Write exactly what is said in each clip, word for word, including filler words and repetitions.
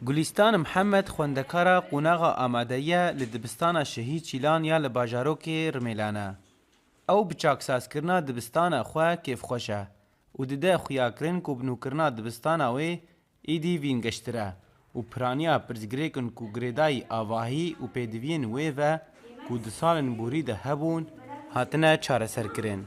Gulîstan Mihemed xwendekara qonaxa amadeyiye li dibistana Şehîd Çîlan ya li bajarokê Rimêlan e. Ew bi çaksazkirina dibistana xwe kêfxweş e û dide xuyakirin ku bi nûkirina dibistana wê êdî vîngeştir e û piraniya pirsgirêkin ku girêdayî avahî û pêdiviyên wê ve ku di salên borî de hebûn, hatine çareserkirin.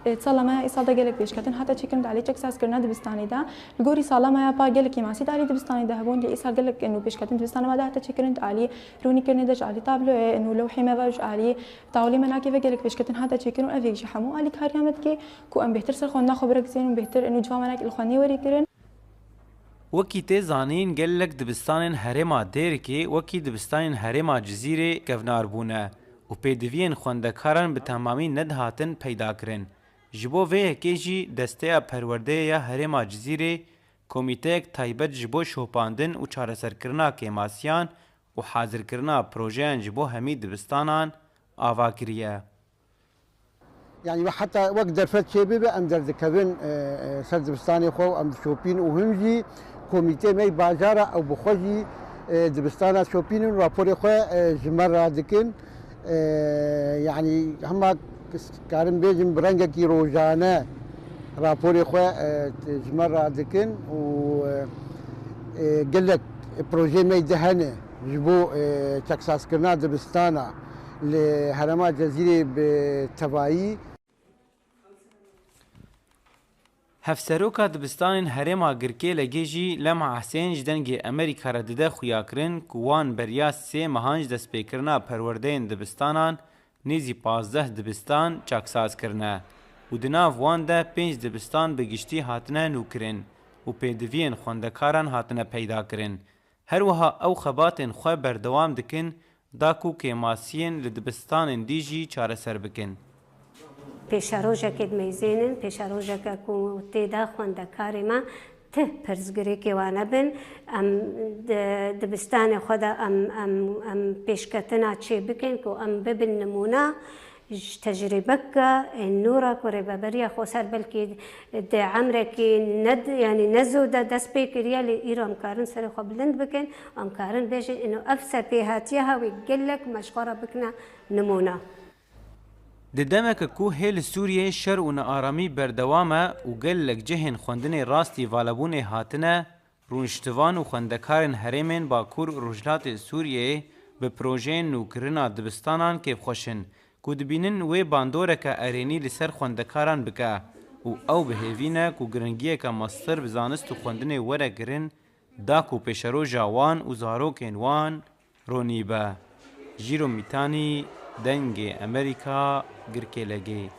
Ê, sala me ya îsal de gelek pêşketin hate çêkirin di alî çeksazkirina dibistanê de. Li gorî sala me ya par gelek kêmasî di alî dibistanê de hebûn, lê îsal gelek ên û pêşketin dibistana me de hate çêkirin di alî rûnîkirinê de, ji alî tabloyê ên û lewhê me ve, ji alî tawlê me nakê ve gelek pêşketin hate çêkirin û ev yek ji hemû alîkariya me dike ku em bêhtir ser xwendina xwe birekizên û bêhtir ên û civa me nakê li xwendinê werê kirin. Wekî tê zanîn, gelek dibistanên herêma Dêrikê wekî dibistanên herêma Cizîrê kevnar bûne û pêdiviyên xwendekaran bi temamî nedihatin peydakirin. Ji bo vê yekê jî Desteya Perwerdeyê ya Herêma Cizîrê komîteyek taybet ji bo şopandin û çareserkirina kêmasiyan û hazirkirina projeyan ji bo hemî dibistanan ava kiriye. Yani we heta wek derfet çêbibe em derdikevin, e, e, ser dibistanê xwe û em dişopîn û him jî komîtê me yê bajara ew bi xwe jî, e, dibistana şopînin raporê xwe, e, ji me radikin. E, yani hema karin bêjin bi rengekî rojane raporê xwe, e, ji me radikin û, e, e, gelek projeyê me yê di hene ji bo, e, çeksazkirina dibistana li herêma Cezîrê bi tevayî. Hevseroka dibistanên herêma Girkêlegê jî Lema Hesên ji Dengê Emerîka re dide xuyakirin ku wan beriya sê mehan ji destpêkirina perwerdeyên dibistanan nêzî pazdeh dibistan çaksaz kirine û di nav wan de pênc dibistan bi giştî hatine nûkirin û pêdiviyên xwendekaran hatine peydakirin. Her wiha ew xebatên xwe berdewam dikin da ku kêmasiyên li dibistanên dî jî çareser bikin. Pêşerojekê dimeyzênin, pêşerojeke ku tê de xwendekarê me ti pirsgirêkê wan nebin. Em di dibistanê xwe de em, em, em pêşketina çê bikin ku em bibin nimûne. Ji tecrîbeke nû re ku rêveberiya xweser belkî di emrekî ne, yanî ne zû de dest pê kiriye, lê îro em karin serê xwe bilind bikin, em karin bêjin, ino ev serpêhatiya hewî gelek me ji xwe re bikine nimûne. Di demeke ku hê li Sûriyeyê şer û nearamî berdewam e û gelek cihên xwendinê rastî valebûnê hatine, rûniştivan û xwendekarên herêmên Bakur û Rojhilatê Sûriyeyê bi projeyên nûkirina dibistanan kêfxweş in, ku dibînin wê bandoreke erênî li ser xwendekaran bike û ew bi hêvî ne ku giringiyeke mestir bi zanist û xwendinê were kirin, da ku pêşeroja wan û zarokên wan ronî be. Jîro Mîtanî, Dengê Emerîka, Girkêlegê.